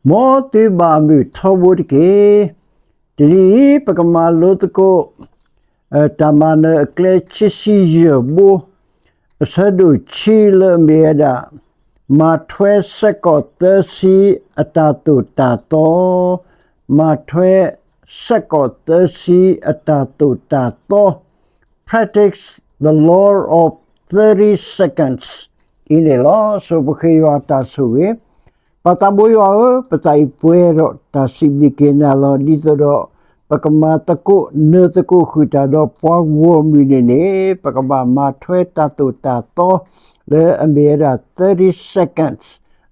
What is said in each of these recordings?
မ်သုဘၣ်မုာ်ထီဘိတက့ၢ်. တနံၤအံၤ ပကမၤလိသကိး တၢ်မၤနၢၤအကျဲခံဆံယဲၢ်ဘိ အဆၢဒိၣ်ခံလၢအမ့ၢ်ဝဲဒၣ် မၤထွဲစဲးကီးသၢဆံအတၢ်သိၣ်တၢ်သီ, မၤထွဲစဲးကီးသၢဆံအတၢ်သိၣ်တၢ်သီ Practice the law of thirty seconds အံၤန့ၣ်လီၤ. ဆိပဃ့ယွၤတၢ်ဆိၣ်ဂ့ၤ, ပၢ်သးဘိယွၤဧၢ, ပသးအံၤပှဲၤဒီးတၢ်စံးဘျုးက့ၤနၤလီၤ. ဒ်သိးဒီး ပကမၤသကိးနၢၤသကိးဃုာ်တၢ်ဒီးပှၤဂီၢ်မုၢ်န့ၣ်န့ၣ် ပကဘၣ်မၤထွဲတၢ်သိၣ်တၢ်သီ လၢအမ့ၢ်ဝဲဒၣ် thirty seconds,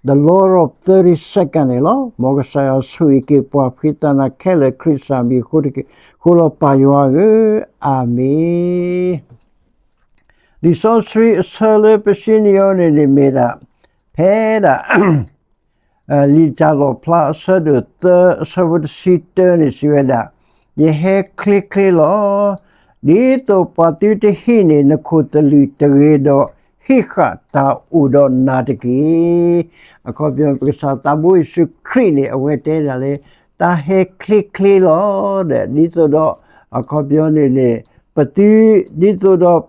the law of thirty seconds န့ၣ်လီၤ. မ်ကစၢ်ယွၤဆိၣ်ဂ့ၤက့ၤပှၤဖှံသးနၤခဲလၢာ် ခရံာ်စၢ်မံၤအဃိတက့ၢ်. ဃိလီၤပၢ်ယွၤဧၢ, အၤမ့ၣ်. လံာ်စီဆှံအဆၢလၢပစံးန့ၢ်အီၤန့ၣ်န့ၣ်မ့ၢ်ဒၣ် ဖဲဒၣ် လံာ်တၢ်လီၣ်ဖျါအဆၢဒိၣ်သၢ အဆၢဖိတဆံတၢန့ၣ်စံးဝဲဒၣ်, ယဟဲချ့ချ့လီၤ. ဒ်သိးပှၤသုတဟံးန့ၢ်နခိၣ်သလုးတဂ့ၤဒီး ဟံးဃာ်တၢ်အိၣ်ဒီးနၤတက့ၢ်. အခီပညီ ပကစၢ်သးဘိယ့ၣ်ၡူးခရံာ်န့ၣ် အဝဲတဲဒၣ်လၢ တၢ်ဟဲချ့ချ့လီၤ. ဒ်သိးဒီး အခီပညီန့ၣ်န့ၣ် ပသု ဒ်သိးဒီး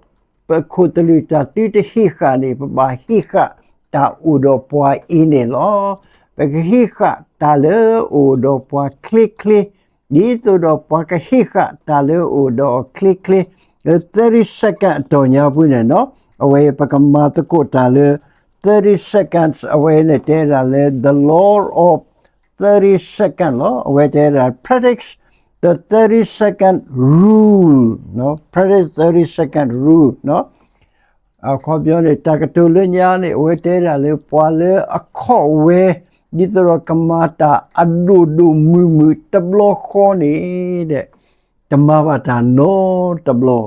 ပခိၣ်သလုးတၢ်သုတဟံးဃာ်န့ၣ် ပဘၣ်ဟံးဃာ်တၢ်အိၣ်ဒီးပှၤအံၤန့ၣ်လီၤ. ပကဟံးဃာ်တၢ်လၢအအိၣ်ဒီးပှၤချ့ချ့, ဒ်သိးဒီးပှၤကဟံးဃာ်တၢ်လၢအအိၣ်ဒီးအီၤချ့ချ့, လၢ thirty second အတီၢ်ညါပူၤန့ၣ်လီၤ. အဝဲပကမၤသကိးတၢ်လၢ thirty seconds အဝဲန့ၣ်တဲဒၣ်လၢ the law of thirty second လီၤ. အဝဲတဲဒၣ် practice the thirty second rule, practice thirty second rule အခီပညီန့ၣ် တၢ်ကတိၤလၢညါန့ၣ် အဝဲတဲဒၣ်လၢပှၤလၢအခီၣ်ဝဲ ဒ်သိးဒီးကမၤတၢ်အဒိၣ်ဒိၣ်မုၢ်မုၢ်တဘျီဃီန့ၣ် တမၤဘၣ်တၢ်နီတဘျီ.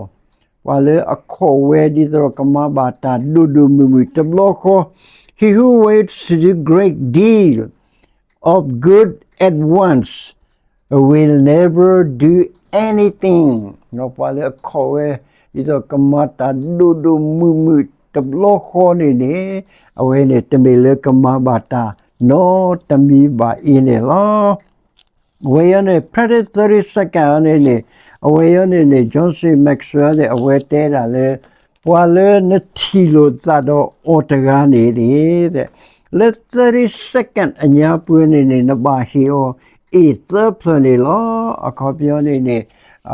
ပှၤလၢအခီၣ်ဝဲ ဒ်သိးဒီးကမၤဘၣ်တၢ်ဒိၣ်ဒိၣ်မုၢ်မုၢ်တဘျီဃီ, he who waits to do great deal of good at once will never do anything. ပှၤလၢအခီၣ်ဝဲ ဒ်သိးကမၤတၢ်ဒိၣ်ဒိၣ်မုၢ်မုၢ်တဘျီဃီန့ၣ်န့ၣ် အဝဲန့ၣ်တမ့ၢ်လၢကမၤဘၣ်တၢ်နီတမံၤဘၣ်အံၤန့ၣ်လီၤ. အဝဲအံၤန့ၣ် practice thirty second အံၤန့ၣ်န့ၣ် အဝဲအံၤန့ၣ်န့ၣ် John C Maxwell န့ၣ် အဝဲတဲဒၣ်လၢ ပှၤလၢနထံၣ်လိာ်သးဒီးအီၤတဂၤန့ၣ်န့ၣ် လၢ thirty second အညါပူၤန့ၣ်န့ၣ် နဘၣ်ဟ့ၣ်အီၤ အ့ၣ်သၢဖျၢၣ်န့ၣ်လီၤ. အခီပညီန့ၣ်န့ၣ်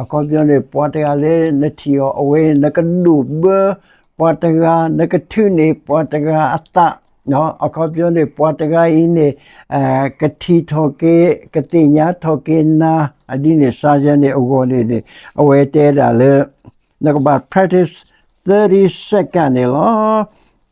အခီပညီန့ၣ် ပှၤတဂၤလၢနထံၣ်အီၤ အဝဲနကဒိးဘၢပှၤတဂၤ နကထုးန့ၢ်ပှၤတဂၤအသး အခီပညီန့ၣ် ပှၤတဂၤအံၤန့ၣ် ကထံၣ်ထီၣ်က့ၤ ကသ့ၣ်ညါထီၣ်က့ၤနၤ ဒ်န့ၣ်စါယဲန့ၣ်အဂီၢ်န့ၣ်န့ၣ် အဝဲတဲဒၣ်လၢ နကဘၣ် practice thirty second န့ၣ်လီ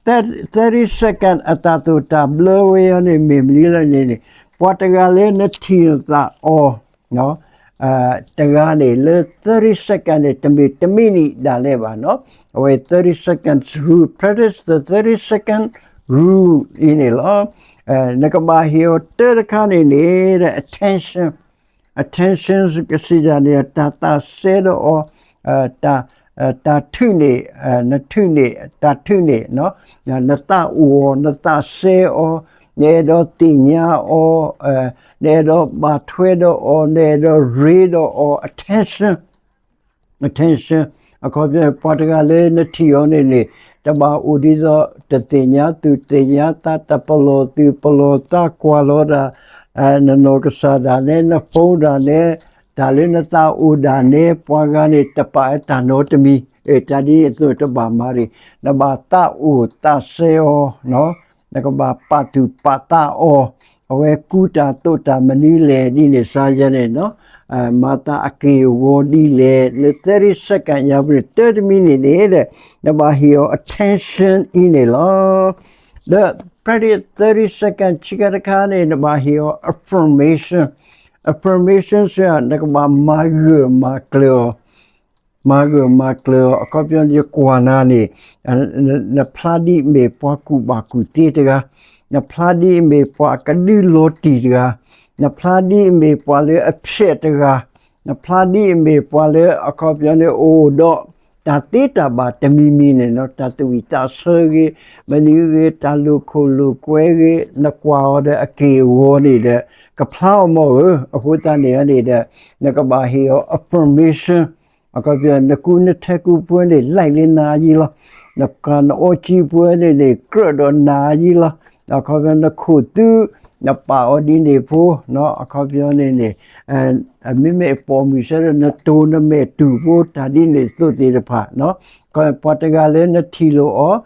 ၤ. thirty second အတၢ်သိၣ်တၢ်ဘျၢဝဲအံၤန့ၣ် မ့ၢ်မနုၤလဲၣ်န့ၣ်န့ၣ် ပှၤတဂၤလၢနထံၣ်လိာ်သးအီၤ တဂၤန့ၣ်လၢ thirty second န့ၣ် တမ့ၢ်တမံၤနံၤဒၣ်လဲာ်ဘၣ်နီၤ. အဝဲ thirty seconds rule, practice the thirty second rule အံၤန့ၣ်လီၤ. နကဘၣ်ဟ့ၣ်အီၤတၢတခါန့ၣ်န့ၣ် attention, attention ကစံးဒၣ်န့ၣ် တၢ်သးစဲဒီးအီၤ တၢ်ထုးန့ၢ် နထုးန့ၢ် တၢ်ထုးန့ၢ် နသးအိၣ်အီၤ နသးစဲအီၤ နအဲၣ်ဒိးသ့ၣ်ညါအီၤ နအဲၣ်ဒိးဘၣ်ထွဲဒီးအီၤ နအဲၣ်ဒိးရ့ဒီးအီၤ attention, attention အခီပညီ ပှၤတဂၤလၢနထံၣ်အီၤန့ၣ်န့ၣ် တဘၣ်အိၣ်ဒ်သိး တသ့ၣ်ညါသူၣ်သ့ၣ်ညါသး တပလီၢ်သူၣ်ပလီၢ်သး ကွၢ်လီၤတၢ် နနီၢ်ကစၢ်ဒၣ်နဲ န phone ဒၣ်နဲ တၢ်လၢနသးအိၣ်ဒၣ်နဲ ပှၤဂၤန့ၣ် တပာ်အတၢ်နီတမံၤ တၢ်ဒ်န့ၣ်အသိးတဘၣ်မၤရံၣ် နဘၣ်သးအိၣ်သးစဲအီၤ နကဘၣ်ပာ်သူၣ်ပာ်သးအီၤ အဝဲကူတၢ်သိးတၢ်မနုၤလဲၣ် ဒ်န့ၣ်စါယဲန့ၣ်နီၤ မၤသးအက့ၢ်အဂီၤဒ်လဲၣ် လၢ thirty second ညါပူၤန့ၣ် တၢတမံၤန့ၣ်န့ၣ် နဘၣ်ဟ့ၣ်အီၤ attention အံၤန့ၣ်လီၤ. ဒီး practice thirty second ခံခါတခါန့ၣ် နဘၣ်ဟ့ၣ်အီၤ affirmation, affirmation စ့ၢ် နကဘၣ်မၤဂၢၢ်မၤကျၢၤအီၤ မၤဂၢၢ်မၤကျၢၤအီၤ အခီပညီ ယကွၢ်နၤန့ၣ် နဖျါဒ်အမ့ၢ်ပှၤကူၣ်ဘၣ်ကူၣ်သ့တဂၤ, နဖျါဒ်အမ့ၢ်ပှၤကဒုလီၤတံၢ်တဂၤ, နဖျါဒ်အမ့ၢ်ပှၤလၢအဖျဲးတဂၤ, နဖျါဒ်အမ့ၢ်ပှၤလၢအခီပညီန့ၣ် အိၣ်ဒီး တၢ်သ့တၢ်ဘၣ်တမံၤမံၤန့ၣ်နီၤ တၢ်သးဝံၣ်သးဆၢဂ့ၤ, မနုၤဂ့ၤ တၢ်လိာ်ခိၣ်လိာ်ကွဲဂ့ၤ နကွၢ်အီၤဒီးအက့ၢ်အဂီၤန့ၣ်ဒီး ကဖျါအီၤမ့ၢ်ဧၢ, အဃိသတးန့ၣ်န့ၣ်ဒီး နကဘၣ်ဟ့ၣ်အီၤ affirmation အခီပညီ နကူနထဲကူပှဲၤန့ၣ် လဲၢ်လၢနၤယံလီၤ. နကနအီကံပှဲၤန့ၣ်န့ၣ် ကြၢးဒီးနၤယံလီၤ. အခီပညီ နခိၣ်သူ နပာ်အီၤဒ်န့ၣ်ဖိ, အခီပညီန့ၣ်န့ၣ် မ့မ့ၢ်ပိာ်မုၣ်စ့ၢ်ဒီး နတိၤနမဲာ်တူၢ်ဖိ တၢ်ဒ်န့ၣ်သိးသ့ၣ်တဖၣ်, ပှၤတဂၤလၢနထံၣ်လိာ်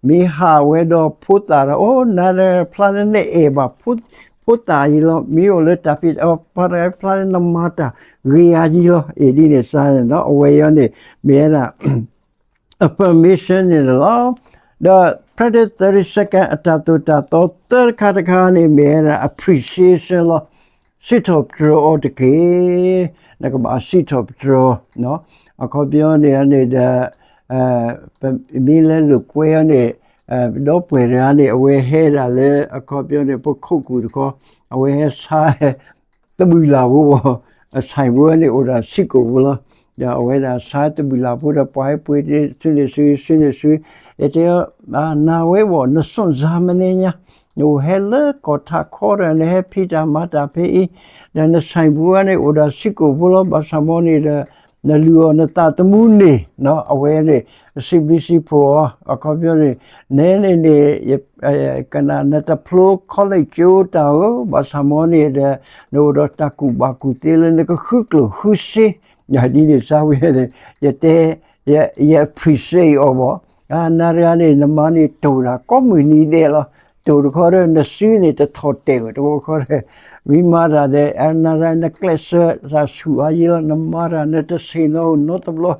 အီၤ မ့ၢ်ဟးဝဲဒီးဖိသၣ်ဒီး အိၣ် နၤဖျါလၢနအဲၣ်ဘၣ် ဖိသၣ်ယံလီၤ, မ့ၢ်အိၣ်လၢတၢ်ဖံး ပှၤတဂၤဖျါလၢနမၤတၢ်ဂ့ၤအါယံလီၤ, အ့ၣ်ဒ်န့ၣ်စ့ၢ်န့ၣ်နီၤ အဝဲအံၤန့ၣ် မ့ၢ်ဝဲဒၣ် affirmation န့ၣ်လီၤ. ဒီး practice thirty second အတၢ်သိၣ်တၢ်သီသၢတခါတခါန့ၣ် မ့ၢ်ဝဲဒၣ် appreciation လီၤ. စံးထီၣ်ပတြၢၤအီၤတက့ၢ်. နကဘၣ်စံးထီၣ်ပတြၢၤ, အခီပညီန့ၣ်န့ၣ်ဒီး မ့ၢ်လၢလိာ်ကွဲအီၤန့ၣ် ဒီပုၢ်ဝဲၢ်တဂၤန့ၣ် အဝဲဟဲဒၣ်လၢ အခီပညီန့ၣ် ပခိၣ်ကူၣ်တခီ အဝဲဟဲဆါ တဘုၣ်လၢ်ဖိဘၣ်, အဆဲးဖိန့ၣ်အိၣ်ဒီးစံးကိာ်ဖိလီၤ. ဒီးအဝဲဒၣ်ဆါတဘုၣ်လၢ်ဖိဒီး ပှၤဟဲပှ့ၤစုန့ၢ်စု စုန့ၢ်စု, တဲ နၤဝဲဘၣ် နစွန့်စားမနေရ နအိၣ်ဟဲလၢကီၢ်ထးခီဒီး နဟဲဖံးတၢ်မၤတၢ်ဖဲအံၤ, ဒီးနဆဲးဖိန့ၣ်အိၣ်ဒီးစံးကိာ်ဖိလီၤ. ဘၣ်ဆၣ်မ်န့ၣ်ဒီး နလုၢ်အီၣ်နသးသမူန့ၣ် အဝဲန့ၣ် စံးဘျုးစံးဖှိၣ်အီၤ အခီပညီန့ၣ် နဲန့ၣ်န့ၣ် ကနၣ်နတဖျိ college ကၠိတၢ်ဧၢ, ဘၣ်ဆၣ်မ်န့ၣ်ဒီး နအိၣ်ဒီးတၢ်ကူၣ်ဘၣ်ကူၣ်သ့လၢနကဃုကျိၣ်ဃုစ့, ဒ်န့ၣ်စ့ၢ်ဝဲန့ၣ် ယတဲ ယ appreciate အီၤဘၣ်. နၤတဂၤန့ၣ် နမၤန့ၣ်တိၢ်တၢ်ကိးမုၢ်နံၤဒဲးလီၤ. တိၢ်တခီဒီး နစုန့ၣ်တထီၣ်တဲာ်ဝဲတဝီခီဒီး မ့ၢ်မၤတၢ်ဒီး နၤတဂၤနကျဲးစၢးတၢ်ဆူၣ်အါယံလီၤ, နမၤတၢ်နတဆ့ၣ်နီၤနီတဘျီ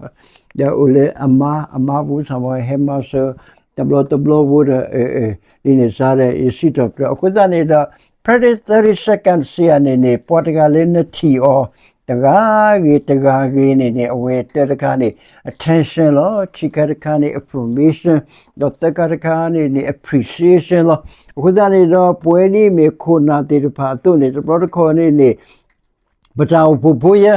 ဒီးအိၣ်လၢအမါ အမါဖိဆၣ်မီၤဟဲမၤစၢၤ တဘျီတဘျီဖိဒီး ဒ်န့ၣ်စ့ၢ်ဒီး ယစံးထီၣ်ပတြၢၤ အဃိသတးန့ၣ်ဒီး practice thirty second စံးယၤန့ၣ်န့ၣ် ပှၤတဂၤလၢနထံၣ်အီၤ တဂၤဂ့ၤတဂၤဂ့ၤန့ၣ်န့ၣ် အဝဲတၢတခါန့ၣ် attention လီၤ. ခံခါတခါန့ၣ် affirmation ဒီးသၢခါတခါန့ၣ်န့ၣ် appreciation လီၤ. အဃိသတးန့ၣ်ဒီး ပဝဲဒ်မ့ၢ်ခိၣ်နၢ်သ့ၣ်တဖၣ်အသိးန့ၣ် တဘျီတခီၣ်န့ၣ်န့ၣ် ပတၢ်အိၣ်ဖှိၣ်ဖိယဲ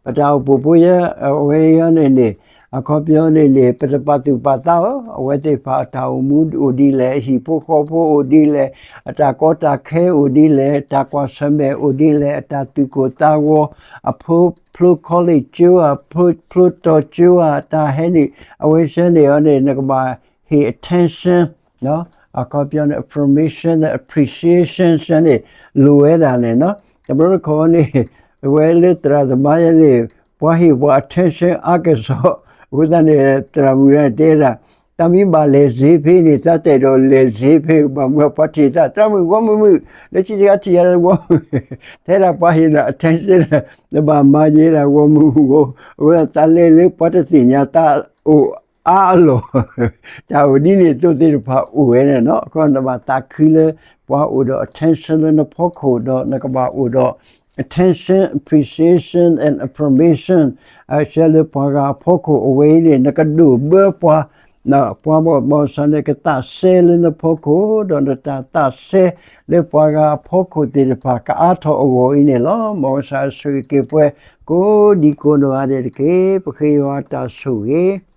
ပတၢ်အိၣ်ဖှိၣ်ဖိယဲ အဝဲအံၤန့ၣ်န့ၣ် အခီပညီန့ၣ်န့ၣ် ပတပာ်သူၣ်ပာ်သးဧၢ, အဝဲသ့ၣ်တဖၣ်အတၢ်အိၣ်မူအိၣ်ဒ်လဲၣ်, အဟံၣ်ဖိဃီဖိအိၣ်ဒ်လဲၣ်, အတၢ်ကီတၢ်ခဲအိၣ်ဒ်လဲၣ်, တၢ်ကွၢ်ဆၢၣ်မဲာ်အိၣ်ဒ်လဲၣ်, အတၢ်သူၣ်ကိၢ်သးဂီၤ, အဖိဖျိ college ကၠိဧါ, ဖျိတီၤကၠိဧါ, တၢ်ဟဲနုာ် အဝဲစ့ၢ်န့ၣ်အီၤန့ၣ် နကဘၣ်ဟ့ၣ် attention အခီပညီန့ၣ် affirmation ဒီး appreciation စ့ၢ်န့ၣ် လိၣ်ဝဲဒၣ်န့ၣ်နီၤ. တဘျီတခီၣ်န့ၣ် အဝဲလၢသရၣ်သမါယဲန့ၣ် ပှၤဟ့ၣ်ပှၤ attention အါကစီၣ်, အဃိသတးန့ၣ် သရၣ်မုၣ်တဂၤန့ၣ်တဲဒၣ် တၢ်မ့ၢ်ဘၣ်လဲၤစ့ဖဲန့ၣ် တၢ်တဲဒီးလဲၤစ့ဖဲ ဘၣ်မနုၤပှၤထံၣ်တၢ် သရၣ်မုၣ်ဂီၢ်မုၢ်မုၢ် လၢခံတဂၤထံၣ်ယၤလၢဂီၢ်မုၢ် ထဲဒၣ်ပှၤဟ့ၣ်နၤ attention နဘၣ်မၤယဲဒၣ်ဂီၢ်မုၢ်မုၢ်ဂီၢ်, အဝဲဒၣ်တၢ်လဲၤလၢပှၤတသ့ၣ်ညါတၢ်အိၣ်အါအလီၢ် တၢ်အိၣ်ဒ်န့ၣ်အသိးသ့ၣ်တဖၣ်အိၣ်ဝဲန့ၣ်နီၤ. အခီနဘၣ်သးခုလၢ ပှၤအိၣ်ဒီး attention လၢနဖီခိၣ်ဒီး နကဘၣ်အိၣ်ဒီး attention, appreciation and affirmation အဆၢလၢပှၤဂၤအဖီခိၣ် အဝဲအံၤန့ၣ် နကဒိးဘၢပှၤ ပှၤဘၣ်မီၢ်စၢ်န့ၣ် ကသးစဲလၢနဖီခိၣ် ဒီးနတၢ်သးစဲလၢပှၤဂၤအဖီခိၣ်သ့ၣ်တဖၣ် ကအါထီၣ်အဂီၢ်အံၤန့ၣ်လီၤ. မ်ကစၢ်ယွၤဆိၣ်ဂ့ၤက့ၤပှၤ ကိးဒံကိးနီၢ်ဂၤဒဲးတက့ၢ်. ပဃ့ယွၤတၢ်ဆိၣ်ဂ့ၤ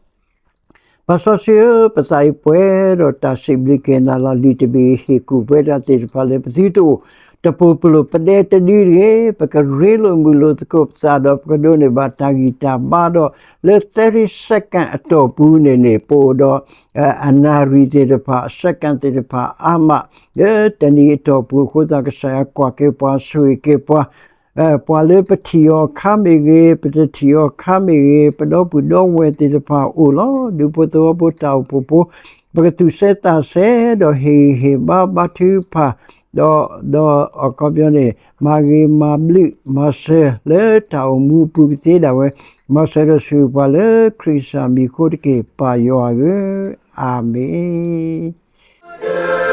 ပၢ်စီဆှံဧၢ, ပသးအံၤပှဲၤဒီးတၢ်စံးဘျုးက့ၤနၤလီၤ. လုၢ်တဘ့ၣ်ဟ့ၣ်ကူၣ်ပှဲၤဒၣ်သ့ၣ်တဖၣ်လၢ ပသုတအိၣ်တပိၢ်ပလိာ်ပဒဲတဒုတဂ့ၤ, ပကရ့လိာ်မုာ်လိာ်သကိးပသးဒီး ပကဒိးန့ၢ်ဘၣ်တၢ်ဂံၢ်တၢ်ဘါဒီး လၢ thirty second အတီၢ်ပူၤန့ၣ်န့ၣ် ပအိၣ်ဒီး အနၣ်ရံၣ်သ့ၣ်တဖၣ် second သ့ၣ်တဖၣ်အါမး လၢတနံၤအတီၢ်ပူၤအဃိသတး ကစၢ်ယွၤကွၢ်က့ၤပှၤ ဆိၣ်ဂ့ၤက့ၤပှၤ ပှၤလၢပထံၣ်အီၤအခါမ့ၢ်ဂ့ၤ, ပတထံၣ်အီၤအခါမ့ၢ်ဂ့ၤ, ပဒီပုၢ်ဒီဝဲၢ်သ့ၣ်တဖၣ်အိၣ်လီၤ. ဒူဖိသဝီဖိတၢ်အိၣ်ဖှိၣ်ဖိ, ပကသူၣ်စဲးသးစဲးဒီးဟ့ၣ်ဂံၢ်ဟ့ၣ်ဘါဘါထုကဖၣ်, ဒီး ဒီးအခီပညီန့ၣ် မၤဂ့ၤမၤဘျုးမၤစၢၤလၢတၢ်အိၣ်မူအပူၤကသ့ဒၣ်ဝဲ, မၤစၢၤဒီးဆိၣ်ဂ့ၤပှၤလၢခရံာ်ကစၢ်မံၤအဃိတက့ၢ် ပၢ်ယွၤဧၢ, အၤမ့ၣ်.